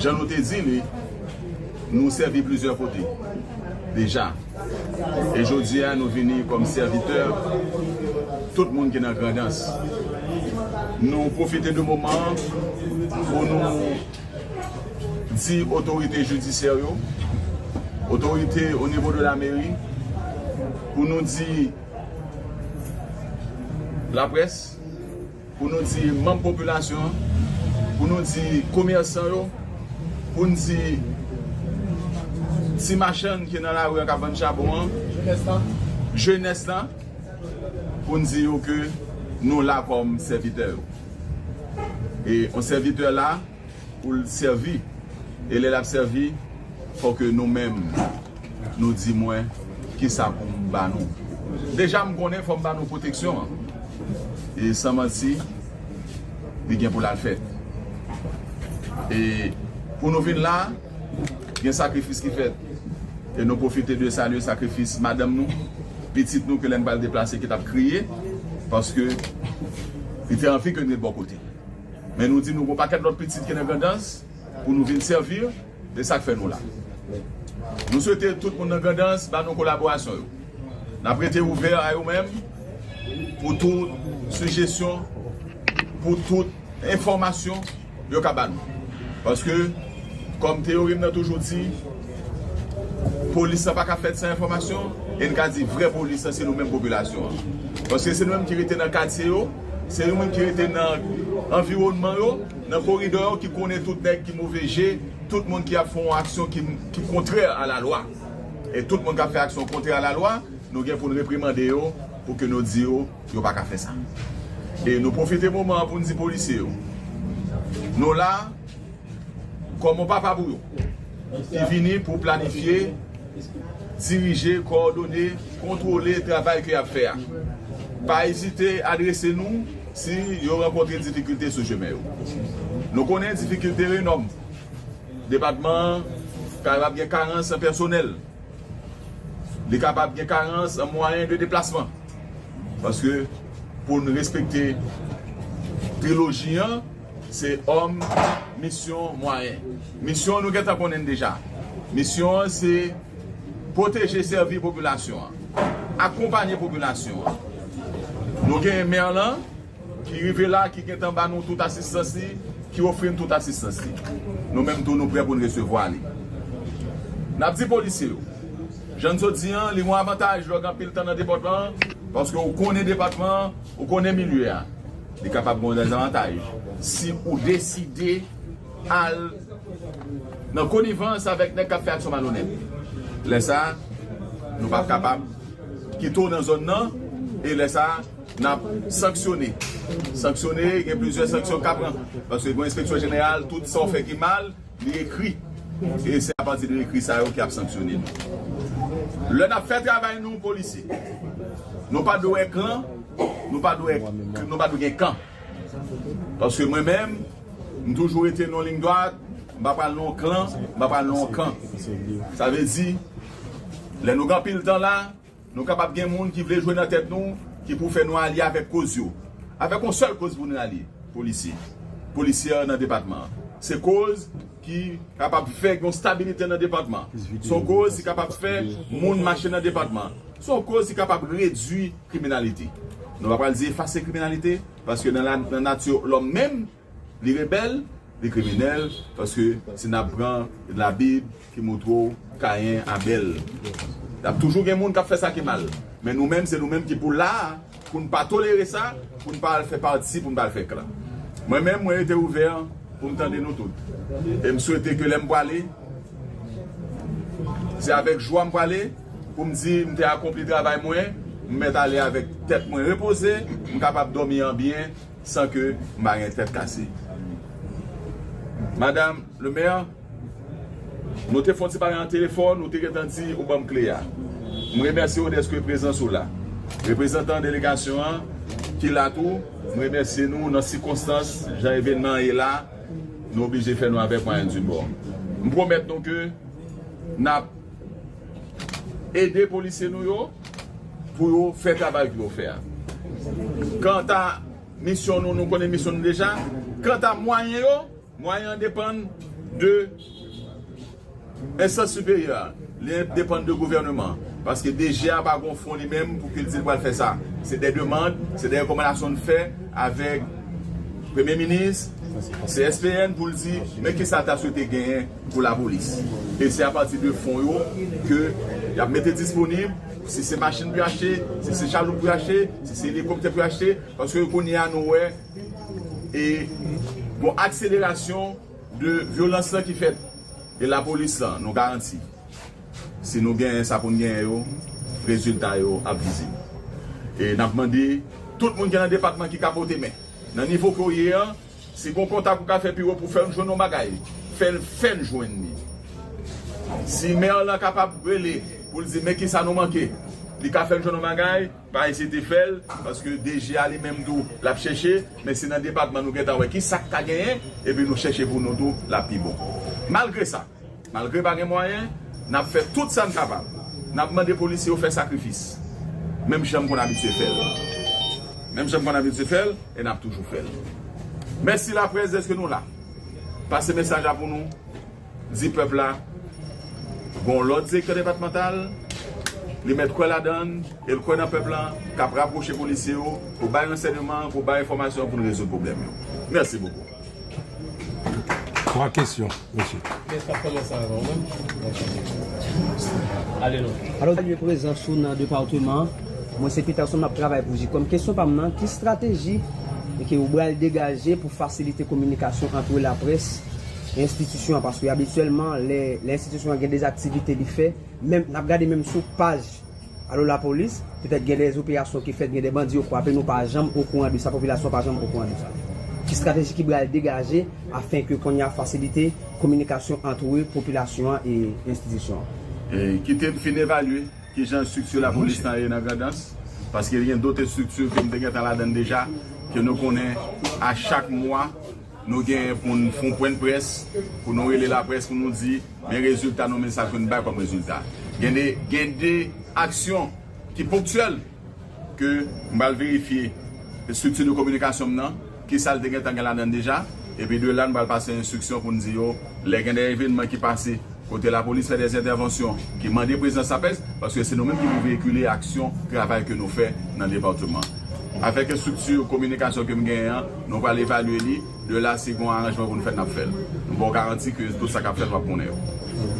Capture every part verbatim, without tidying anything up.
Jan nou te di li, nou sèvi plizyè kote deja. E jodi a, nou vini kòm sèvitè tout moun ki nan Grandans. Nou pwofite de moman an pou nou di otorite jidisyè yo, otorite o nivo de la meri, pou nou di laprès, pou nou di manm popilasyon an, pou nou di komèsan yo, pou n di ti machann ki nan lari an k ap vann chabon an, jenès lan, pou n di yo ke nou la kòm sèvitè yo. E yon sèvitè la, pou l sèvi. E lè l ap sèvi, fò ke nou menm, nou di mwen kisa pou m ba nou. Deja, m konnen fò m ba nou pwoteksyon an. E san manti, li gen pou l al fèt. E pou nou vin la, gen sakrifis ki fèt. E nou pwofite de salye sakrifis madanm nou, pitit nou ke lè n pral deplase ki t ap kriye, paske li te anvi ke n ret bò kote. Men nou di nou gon pakèt lòt pitit ki nan Grandans pou nou vin sèvi, se sa k fè nou la. Nou swete tout moun nan Grandans ba nou kolaborasyon yo. N ap rete ouvè a yo menm pou tout sijesyon, pou tout enfòmasyon yo ka ba nou. Paske, kòm teyori m nan toujou di, polis la pa ka fèt san enfòmasyon, e n ka di vrè polis la se nou menm popilasyon an. Paske se nou menm ki rete nan katye yo, se nou menm ki rete nan anviwònman yo, nan koridò yo, ki konnen tout nèg ki move je, tout moun ki ap fè yon aksyon ki, ki kontrè a la lwa. E tout moun k ap fè aksyon kontrè a la lwa, nou gen pou n reprimande yo, pou ke nou di yo, yo pa ka fè sa. E nou pwofite moman an pou n di polisye yo, nou la kòm yon papa pou yo, ki vini pou planifye, dirije, kowòdone, kontwole travay ke y ap fè a. Pa ezite adrese nou si yo rankontre difikilte sou chemen yo. Nou konnen difikilte yo enòm. Depatman an kapab gen karans an pèsonèl. Li kapab gen karans an mwayen de deplasman. Paske pou n respekte triloji an, se òm, misyon, mwayen. Misyon an, nou gentan konnen l deja. Misyon an, se pwoteje, sèvi popilasyon an, akonpanye popilasyon an. Nou gen mè lan, ki rive la, ki gentan ba nou tout asistans li, ki ofri n tout asistans li. Nou menm tou, nou prè pou n resevwa li. N ap di polisye yo, jan n sot di an, li gon avantaj lè w gen anpil tan nan depatman an, paske ou konnen depatman an, ou konnen milye a. Li kapab gon dezavantaj si ou deside al nan konivans avèk nèg k ap fè aksyon malonèt. Lè sa a, nou p ap kapab kite w nan zòn nan, e lè sa a, n ap sanksyone. Sanksyone, gen plizyè sanksyon k ap pran. Paske gen yon enspeksyon jeneral, tout sa w fè ki mal, li ekri. E se apati de ekri sa yo ki ap sanksyone nou. Lè n ap fè travay nou, polisye, nou pa dwe wè klan, nou pa dwe, nou pa dwe gen kan. Paske mwen menm, m toujou rete nan liy dwat, m pa pral nan yon klan, m pa pral nan yon kan. Sa vle di, lè nou gen anpil tan la, nou kapab gen moun ki vle jwe nan tèt nou, ki pou fè nou alye avèk koz yo. Avèk yon sèl koz pou nou alye, polisye. Polisye nan depatman an. Se koz ki kapab fè yon stabilite nan depatman. Se yon koz ki kapab fè moun mache nan depatman. Se yon koz ki kapab redui kriminalite. Nou pa pral di efase kriminalite, paske nan la, nan nati lòm menm, li rebèl, li kriminèl, paske si n ap pran Labib ki montre w Kayen, Abèl, y ap toujou gen moun k ap fè sa ki mal. Men nou menm, se nou menm ki pou la a, pou n pa tolere sa, pou n pa al fè pati, pou n pa al fè klan. Mwen menm, mwen rete ouvè pou m tande nou tout. E m swete ke lè m prale, se avèk jwa m prale, pou m di m te akonpli travay mwen, m mèt ale avèk tèt mwen repoze, m kapab dòmi an byen, san ke m pa gen tèt kase. Madam le maire, nou te fè yon ti bagay nan telefòn, ou te gentan di ou ban m kle a. M remèsye w dèske prezans ou la. Reprezantan delegasyon an ki la tou, m remèsye nou nan sikonstans jan evènman an ye la, nou oblije fè nou avèk mwayen di bò. M pwomèt nou ke n ap ede polisye nou yo pou yo fè travay pou yo fè a. Kanta misyon nou, nou konnen misyon nou deja. Kanta mwayen yo, mwayen an depann de enstans siperyè, li depann de gouvènman. Paske D G a pa gon fon li menm pou ke l di l pral fè sa. Se de demann, se de rekòmandasyon n fè avèk Premye Minis, C S P N pou l di, men kisa l ta swete genyen pou lapolis. E se apati de fon yo ke y ap mete disponib, si se machin pou y achte, si se chaloup pou y achte, si se elikoptè pou y achte, paske kounye a nou wè e gon akselerasyon de vyolans lan ki fèt. E lapolis lan, nou garanti, si nou genyen sa pou n genyen yo, rezilta yo ap vizib. E n ap mande tout moun ki nan depatman ki ka pote men. Nan nivo ke w ye an, si gon kontak ou ka fè pi wo pou fè n jwenn yon bagay, fè l, fè n jwenn li. Si mè lan kapab rele pou l di men kisa nou manke, li ka fè n jwenn yon bagay, pa ezite fè l, paske D G a li menm tou, l ap chèche, men se nan depatman nou gentan wè kisa k ka genyen, epi nou chèche pou nou tou, l ap pi bon. Malgre sa, malgre pa gen mwayen, n ap fè tout sa n kapab. N ap mande polisye yo fè sakrifis. Menm jan m konn abitye fè l. Menm jan m konn abitye fè l, e n ap toujou fè l. Mèsi laprès dèske nou la. Pase mesaj la pou nou. Di pèp la, gon lòt direktè depatmantal, li mèt kwè ladan n, e l kwè nan pèp la, k ap rapwoche polisye yo, pou bay ransèyman, pou bay enfòmasyon, pou n rezoud pwoblèm yo. Mèsi bokou. Twa kesyon, mesye. Kiyès k ap kòmanse avan w menm? Ale non. Alò, salye prezans ou nan depatman an. Mwen se Peterson, m ap travay pou JICOM. Kesyon pa m nan, ki estrateji ke ou pral degaje pou fasilite kominikasyon ant laprès e enstitisyon an? Paske abityèlman, lè, lè enstitisyon an gen de aktivite li fè, menm, n ap gade menm sou paj Alo Lapolis, petèt gen de operasyon ki fèt, gen de bandi yo kwape, nou pa janm okouran de sa, popilasyon pa janm okouran de sa. Ki estrateji ki pral degaje afenke kounye a fasilite kominikasyon ant popilasyon an e enstitisyon an? E kite m fin evalye kijan estrikti lapolis lan ye nan Grandans, paske gen dòt estrikti ke m te gentan ladan l deja, ke nou konnen a chak mwa, nou gen pou n fè yon pwen de près, pou nou rele laprès, pou nou di, men rezilta nou, men sa ke n bay kòm rezilta. Gen de, gen de aksyon ki ponktyèl ke m pral verifye estrikti de kominikasyon m nan, kisa l te gentan gen ladan l deja, epi de la, n pral pase enstriksyon pou n di yo, lè gen de evènman ki pase, kote lapolis fè de entèvansyon ki mande prezans laprès, paske se nou menm ki pou veyikile aksyon, travay ke nou fè nan depatman. Avèk estrikti kominikasyon ke m genyen an, nou pral evalye li, de la, si gen yon aranjman pou n fè, n ap fè l. Nou ba w garanti ke tout sa k ap fèt, w ap konnen yo.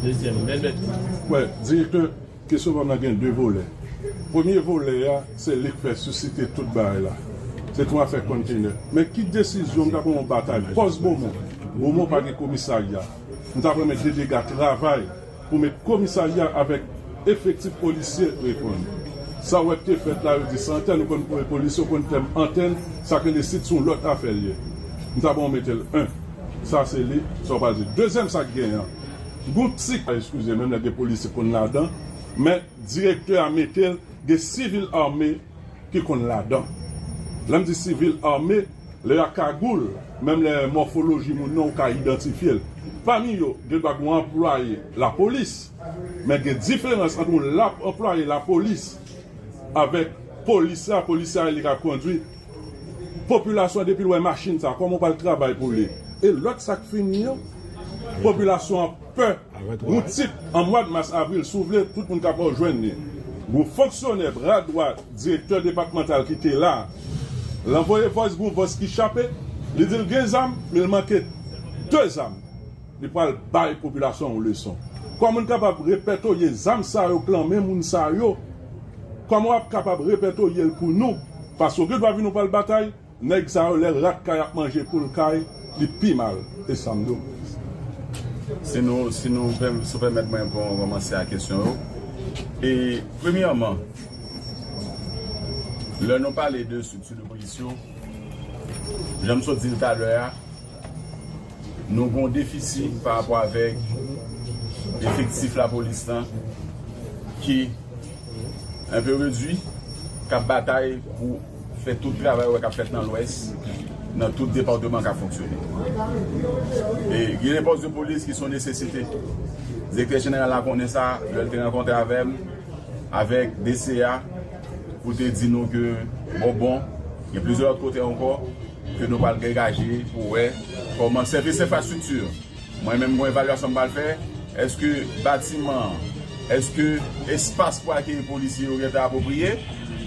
Dezyèm, bèl bèt. Wè, direktè, kesyon pa m nan gen de volè. Premye volè a, se li k fè sisite tout bagay la. Se t yon afè konntenè. Men ki desizyon m ta pran yon batay? Pòs Bomon. Bomon pa gen komisarya. M t ap renmen D D G A travay pou met komisarya avèk efektif polisye reponn. Sa w wè k te fèt la, yo di se antèn, ou konn polisye, ou konn tèm antèn, sa k rele sit se yon lòt afè l ye. M ta bon mete l en. Sa se li, sa w pral di. Dezyèm sa k genyen an. Gon ti, eskize, menm lè gen polisye konn ladan, men direktè a mete l, gen sivil ame ki konn ladan. Lè m di sivil ame, lè y a kagoul, menm lè mòfoloji moun nan, ou ka idantifye l. Pami yo, gen dwa gen yon anplwaye lapolis, men gen diferans ant yon lap-, anplwaye lapolis avèk polisye a, polisye a li ka kondui. Popilasyon an, depi l wè machin sa, kòman w pral travay pou li? E lòt sa k fini an, popilasyon an pè. Yon tit, an mwa mas, avril, si w vle, tout moun ka fè w jwenn li. Gon fonksyonè, bra dwa direktè depatmantal ki te la, l anvoye vòs, gon vòs ki chape, li di l gen zam, men l manke de zam. Li pral bay popilasyon an yon leson. Kòman n kapab repètoye zam sa yo k lan men moun sa yo? Kòman w ap kapab repètoye l pou nou? Paske w gen dwa vin ou pral batay, nèg sa yo, lè rat kay ap manje poul kay, li pi mal. E sa m di w. Si nou, si nou pèm-, si w pèmèt mwen pou m kòmanse ak kesyon yo. E premyèman, lè nou pale de estrikti de polis yo, jan m sot di l talè a, nou gen yon defisi pa rapò avèk efektif lapolis lan ki enpe redui, k ap batay pou fè tout travay wè k ap fèt nan Lwès, nan tout depatman k ap fonksyone. E gen de pòs de polis ki se yon nesesite. Direktè jeneral la konnen sa, lè l te rankontre avè m, avèk D C a, pou te di nou ke bon, bon, gen plizyè lòt kote ankò ke nou pral degaje pou wè kòman sèvis enfrastrikti Mwen menm, gon evalyasyon m pral fè. Èske batiman an, èske espas pou akeyi polisye yo gentan apwopriye?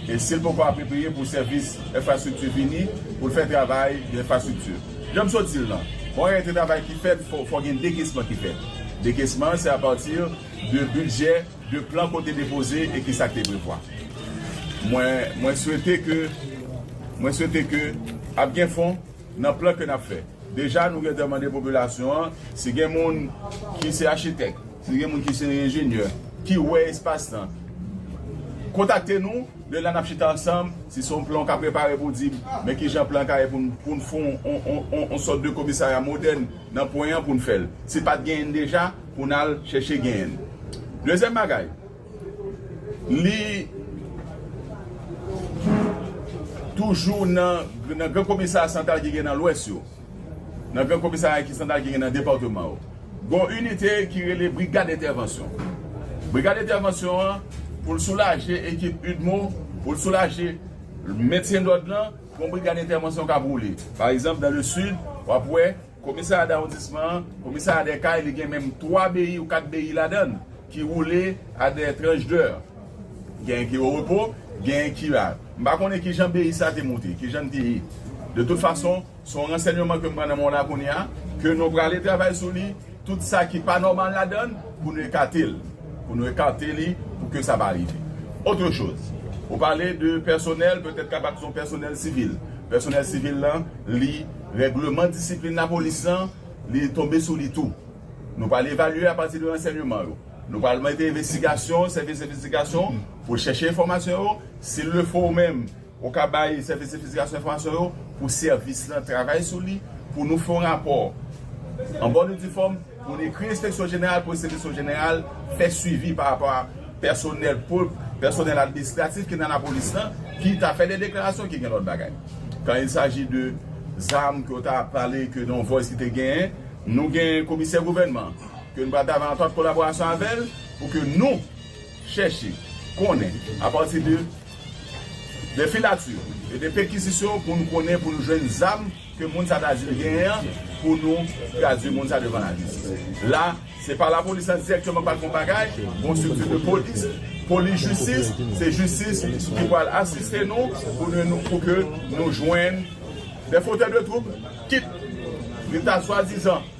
E si l poko apwopriye, pou sèvis enfrastrikti vini, pou l fè travay de enfrastrikti. Jan m sot di l lan, bon, yon travay ki fèt, fò, fò gen dekesman ki fèt. Dekesman, se apati de bidjè, de plan kote depoze e ki sa k te prevwa. Mwen, mwen swete ke, mwen swete ke ap gen fon nan plan ke n ap fè. Deja, nou gentan mande popilasyon an, si gen moun ki se achitèk, si gen moun ki se enjenyè, ki wè espas lan, kontakte nou, de la n ap chita ansanm, si se yon plan w ka prepare pou di, men ki jan plan ka ye pou n, pou n fè yon, yon, yon, yon, yon sòt de komisarya modèn nan pwen an pou n fè l. Si pa t genyen deja, pou n al chèche genyen. Dezyèm bagay, li toujou nan, nan gran komisarya santral ki gen nan Lwès yo, nan gran komisarya ki santral ki gen nan depatman yo. Gon inite ki rele brigad entèvansyon. Brigad entèvansyon an, pou l soulaje ekip UDMO, pou l soulaje mentyen dòd lan, gon brigad entèvansyon k ap woule. Pa egzanp, dans le sud, w ap wè komisarya dawondisman an, komisarya dè kay, li gen menm twa B I ou kat B I ladan l ki woule a dè tranch dè. Gen ki o repo, gen ki la. M pa konnen ki jan B I sa te moute, ki jan l te ye. De tout fason, se yon ransèyman ke m pran nan men w la kounye a, ke nou prale travay sou li, tout sa ki pa nòmal ladan l, pou nou ekate l, pou nou ekate li, pou ke sa pa rive. Autre chose, ou pale de pèsonèl, petèt kapab se yon pèsonèl sivil. Pèsonèl sivil lan, li, règleman disiplin lapolis lan, li tonbe sou li tou. Nou pral evalye apati de ransèyman yo. Nou pral mete envestigasyon, sèvis envestigasyon, pou chèche enfòmasyon yo. Si l le fo ou menm, ou ka bay sèvis envestigasyon enfòmasyon yo, pou sèvis lan travay sou li, pou nou fè yon rapò an bòn e di fòm, pou n ekri enspeksyon jeneral, pou enspeksyon jeneral fè swivi pa rapò a pèsonèl, pou pèsonèl administratif ki nan lapolis lan, ki ta fè de deklarasyon, ki gen lòt bagay. Quand il s'agit de zam ke w ta pale ke nan yon voice ki te genyen, nou gen komisè gouvènman ke nou pral travay an etwat kolaborasyon avè l pou ke nou chèche konnen apati de, de filati e de pekizisyon pou nou konnen, pou nou jwenn zam ke moun sa ta di l genyen an, pou nou tradui moun sa devan lajistis. La, se pa lapolis lan dirèkteman k pral fè yon bagay, gon estrikti de polis, polis jistis, se jistis ki pral asiste nou pou nou, nou, pou ke nou jwenn de fotè de twoub, kit li ta swadizan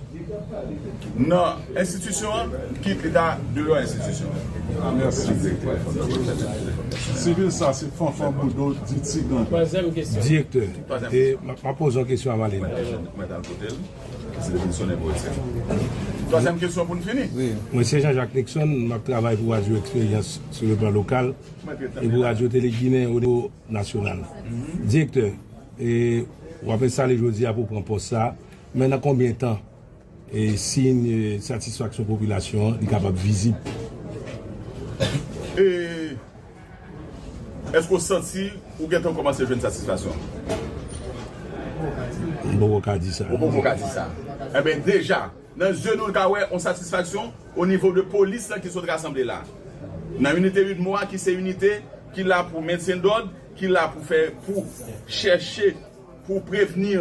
nan enstitisyon an, kit li ta deyò enstitisyon an. Mèsi, direktè. Sivil, sa se Fanfan Boudon, di Tigan. Twazèm kesyon. Direktè, e m ap, m ap poze yon kesyon a Malena. Mwen t al kote l, se depi l sonnen pou retire. Twazèm kesyon pou n fini. Wi. Mwen se Jean-Jacques Nixon, m ap travay pou Radio Expérience sou le plan lokal e pou Radio Télé Guinée o nivo nasyonal. Direktè, e w ap enstale jodi a pou pran pòs sa, men nan konbyen tan e siy, e, satisfaksyon popilasyon an, li kapab vizib? E èske w santi ou gentan kòmanse jwenn satisfaksyon? M poko ka di sa. Ou poko ka di sa. Enben, deja, nan zye nou, n ka wè yon satisfaksyon o nivo de polis lan ki sot rasanble la. Nan inite UDMO a, ki se inite ki la pou mentyen dòd, ki la pou fè, pou chèche pou prevni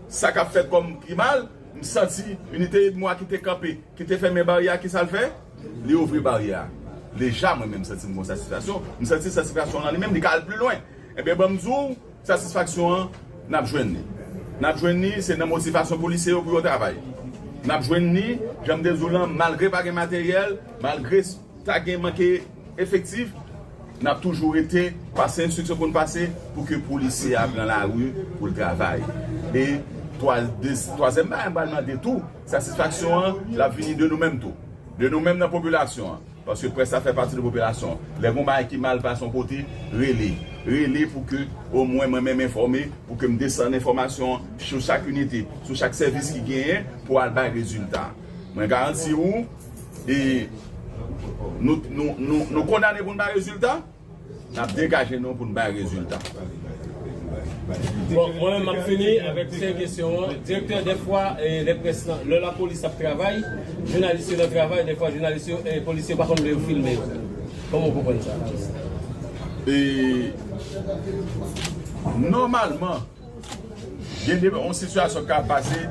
sa k ap fèt kòm ki mal, m santi inite UDMO a ki te kanpe, ki te fèmen baryè a, ki sa l fè? Li ouvri baryè a. Deja, mwen menm, m santi m gon satisfaksyon. M santi satisfaksyon lan li menm, li ka al pi lwen. Enben, ban m di w, satisfaksyon an, n ap jwenn li. N ap jwenn li, se nan motivasyon polisye yo pou yo travay. N ap jwenn li, jan m te di w lan, malgre pa gen materyèl, malgre ta gen manke efektif, n ap toujou rete pase enstriksyon pou n pase pou ke polisye a pran lari pou l travay. E twa-, de-, twazyèm bagay m pral mande tou, satisfaksyon an, l ap vini de nou menm tou. De nou menm nan popilasyon an. Paske près la fè pati de popilasyon. Lè gon bagay ki mal pase yon kote, rele. Rele pou ke omwen mwen menm enfòme, pou ke m desann enfòmasyon an sou chak inite, sou chak sèvis ki genyen pou al bay rezilta. Mwen garanti ou, e nou, nou, nou, nou kondane pou n bay rezilta, n ap degaje nou pou n bay rezilta. Bon, mwen menm, m ap fini avèk senk kesyon an. Direktè, dèfwa, e, lè près lan, lè lapolis ap travay, jounalis yo nan travay, dèfwa jounalis yo, e, polisye yo pa konn lè yo filme yo. Kòman w konprann sa? E, nòmalman, gen de, yon sitiyasyon k ap pase,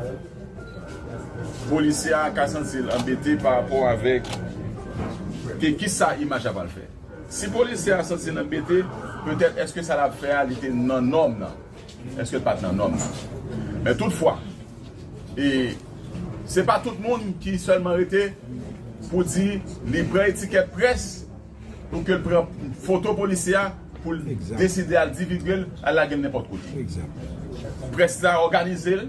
Polisye a ka santi l anbete pa rapò avèk ke kisa imaj la pral fè. Si polisye a santi l anbete, petèt èske sa l ap fè a li te nan nòm nan? Èske l pa t nan nòm nan? Men toutfwa, e se pa tout moun ki sèlman rete pou di li pran etikèt près pou ke l pran foto polisye a pou l deside al divulge l, al lage l nenpòt kote. Près la òganize l,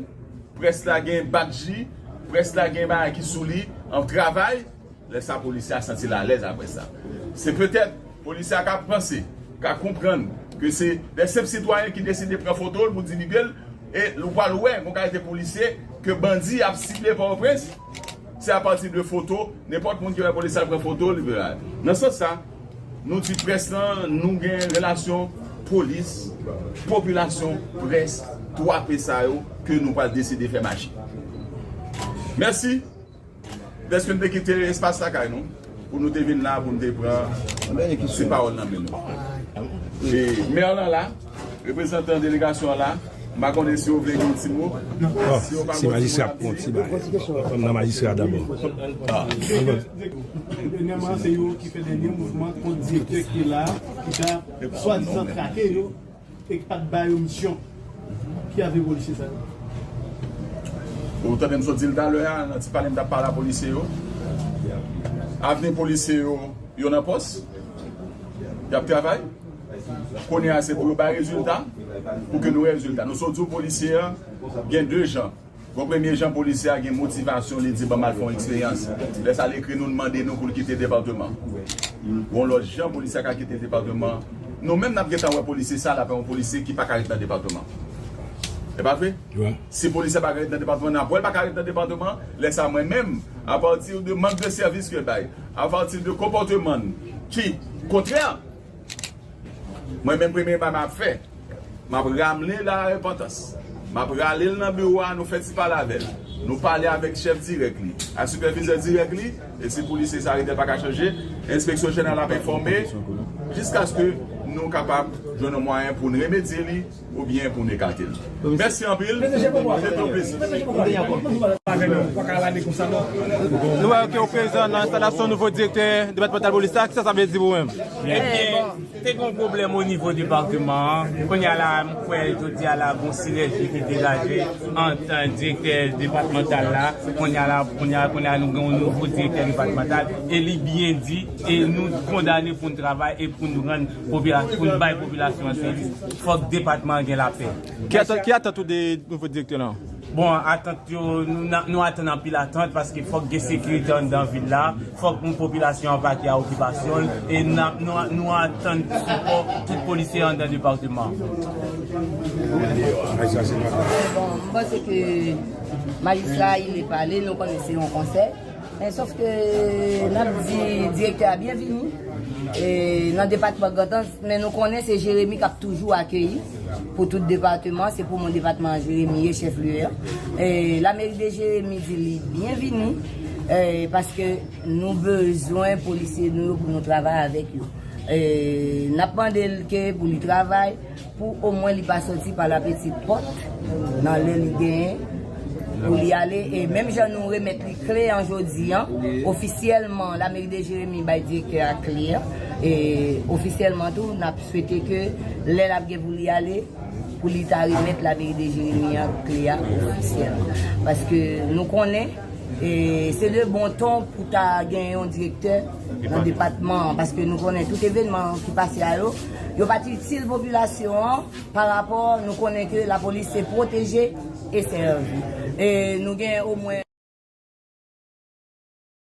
près la gen badji, près la gen bagay ki sou li, an travay, lè sa polisye a santi l alèz apre sa. Se petèt polisye a ka panse, ka konprann ke se de senp sitwayen ki deside pran foto l pou divulge l, e ou pral wè gon kalite polisye ke bandi ap sible Pòtoprens, se apati de foto, nenpòt moun ki wè polisye a pran foto, li pral. Nan sans sa, nou di près lan, nou gen relasyon polis, popilasyon, près, twa P sa yo ke nou pral deside fè mache. Mèsi dèske nou te kite espas lakay nou pou nou te vin la, pou nou te pran ti pawòl nan men nou. E mè lan la, reprezantan delegasyon an la, m pa konnen si yo vle gen yon ti mo. Si yo pa gen yon ti mo, majistra ap pran ti bagay. Ann nan majistra dabò. Dènyèman, se yo ki fè dènye mouvman kont direktè ki la, ki ta swadizan trake yo e ki pa t ba yo misyon. Ki avni polisye sa yo? Ou tande m sot di l talè a, nan ti pale m t ap pale a polisye yo. Avni polisye yo, yo nan pòs. Y ap travay. Kounye a, se pou yo bay rezilta, pou ke nou wè rezilta. Nou sot di w polisye a gen de jan. Gon premye jan, polisye a gen motivasyon, li di, "Ban m al fè yon eksperyans." Lè sa, l ekri nou, l mande nou pou l kite depatman. Gon lòt jan, polisye a ka kite depatman. Nou menm, n ap gentan wè polisye sa, l ap yon polisye ki pa ka ret nan depatman. E pa vre? Si polisye a pa ka ret nan depatman, n ap wè l pa ka ret nan depatman. Lè sa, mwen menm, apati de mank de sèvis ke l bay, apati de konpòteman l ki kontrè, mwen menm, premye bagay m ap fè, m ap ramle l a la repantans. M ap rale l nan biwo a, nou fè ti pale avè l. Nou pale avèk chèf dirèk li, ak sipèvizè dirèk li, e si polisye sa rete pa ka chanje, enspeksyon jeneral ap enfòme jiskaske nou kapab jwenn yon mwayen pou n remedye li oubyen pou n ekate l. Mèsi anpil. Se te yon plezi. Nou wè ke w prezan nan enstalasyon nouvo direktè depatmantal polis la, kisa sa vle di pou ou menm? Ebyen, te gen yon pwoblèm o nivo depatman an. Kounye a la, m kwè jodi a la, gon sinèji ki degaje ant direktè depatmantal la. Kounye a la, kounye a, kounye a, nou gen yon nouvo direktè depatmantal. E li byen di, e nou kondane pou n travay e pou n rann popilasyon, pou n bay popilasyon an sèvis. Fòk depatman an gen lapè. Ki atant, ki atant ou de nouvo direktè la? Bon, atant yo, nou, nou atann anpil atant paske fòk gen sekirite anndan vil la, fòk nou popilasyon an pa te a okipasyon l, e n ap, nou, nou atann sipò tout polisye anndan depatman. Bon, m panse ke majistra a, li pale, nou konnen se yon konsèy. Men sòf ke n ap di direktè a byenvini, e, nan depatman Grandans, men nou konnen se Jeremi k ap toujou akeyi pou tout depatman, se pou moun depatman an Jeremi ye chèf lye a. E, lameri de Jeremi di li byenvini, e, paske nou bezwen polisye nou yo pou nou travay avèk yo. E, n ap mande l ke pou li travay, pou omwen li pa sòti pa la petite porte nan lè li genyen pou li ale. E menm jan nou remèt li kle an jodi an, ofisyèlman, lameri de Jeremi bay direktè a kle an. E ofisyèlman tou, n ap swete ke lè l ap gen pou li ale, pou li ta remèt lameri de Jeremi an kle a ofisyèlman. Paske nou konnen, e se de bon ton pou ta gen yon direktè nan depatman an, paske nou konnen tout evènman ki pase a yo, yo pa t itil popilasyon an, pa rapò, nou konnen ke lapolis se pwoteje e sèvi. E nou gen omwen